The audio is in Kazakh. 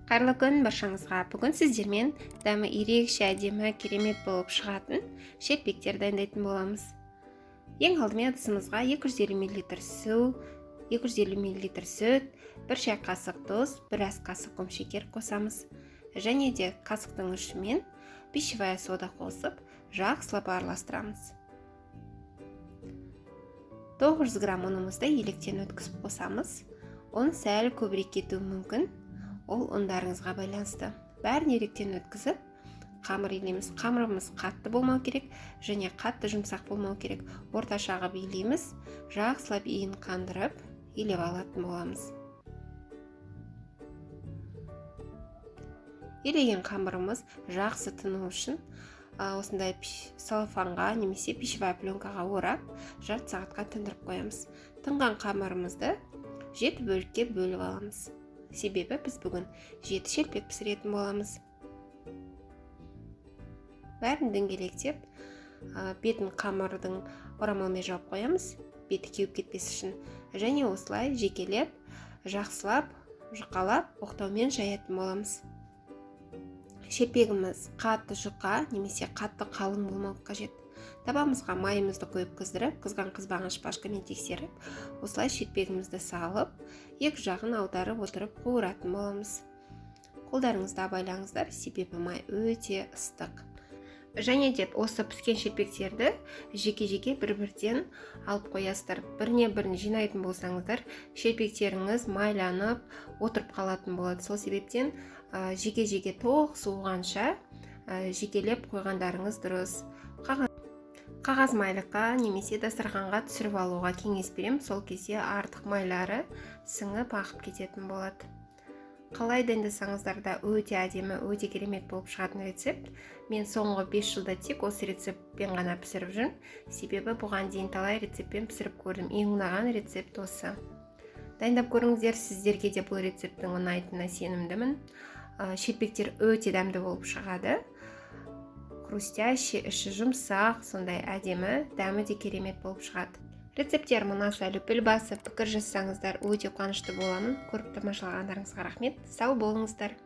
Қайырлы күн баршаңызға. Бүгін сіздермен дәмі ерекше әдемі, керемет болып шығатын шелпектер дайындайтын боламыз. Ең алдымен ыдысымызға 250 мл су, 250 мл сүт, 1 шай қасық тұз, 1 ас қасық құмшекер қосамыз. Және де қасықтың ұшымен пищевая сода қосып, жақсылап араластырамыз. 900 грамм ұнымызды електен өткізіп қосамыз. Ұн сәл көбірек кетуі мүмкін. Ол ұндарыңызға байланысты. Бәрін електен өткізіп, қамыр илейміз. Қамырымыз қатты болмау керек және қатты жұмсақ болмау керек. Орташа қылып илейміз. Жақсылап иін қандырып, илеп алатын боламыз. Илеген қамырымыз жақсы тыну үшін осындай целлофанға немесе пищевая пленкаға орап, жарты сағатқа тындырып қоямыз. Тынған қамырымызды 7 бөлікке бөліп аламыз. Себебі біз бүгін 7 шелпек пісіретін боламыз. Бәрін дөңгелектеп, бетін қамырдың орамалмен жауып қоямыз, беті кеуіп кетпес үшін. Және осылай жекелеп, жақсылап, жұқалап, оқтаумен жаятын боламыз. Шелпегіміз қатты жұқа немесе қатты қалың болмау қажет. Табамызға майымызды құйып қыздырып, қызған қызбаған шпажкамен тексеріп, осылай шелпегімізді салып, екі жағын аударып отырып қуыратын боламыз. Қолдарыңызды абайлаңыздар, себебі май өте ыстық. Және де осы піскен шелпектерді жеке-жеке бір-бірден алып қоясыздар. Біріне бірін жинайтын болсаңыздар, шелпектеріңіз майланып отырып қалатын болады. Сол себептен, жеке-жеке толық суығанша, жекелеп қойғандарыңыз дұрыс. Қағаз майлыққа немесе дастарханға түсіріп алуға кеңес беремін. Сол кезде артық майлары сіңіп ағып кететін болады. Қалай дайындасаңыздар да өте әдемі, өте керемет болып шығатын рецепт. Мен соңғы 5 жылда тек осы рецептпен ғана пісіріп жүрмін. Себебі бұған дейін талай рецептпен пісіріп көрдім. Ең ұнаған рецепт осы. Дайындап көріңіздер, сіздерге де бұл рецепттің ұнайтынына сенімдімін. Шелпектер өте дәмді болып шығады. Хрустящий, іші жұмсақ, сондай әдемі, дәмі де керемет болып шығады. Рецептер ұнаса лүпіл басып, пікір жазсаңыздар өте қуанышты боламын. Көріп тамашалағандарыңызға рахмет. Сау болыңыздар.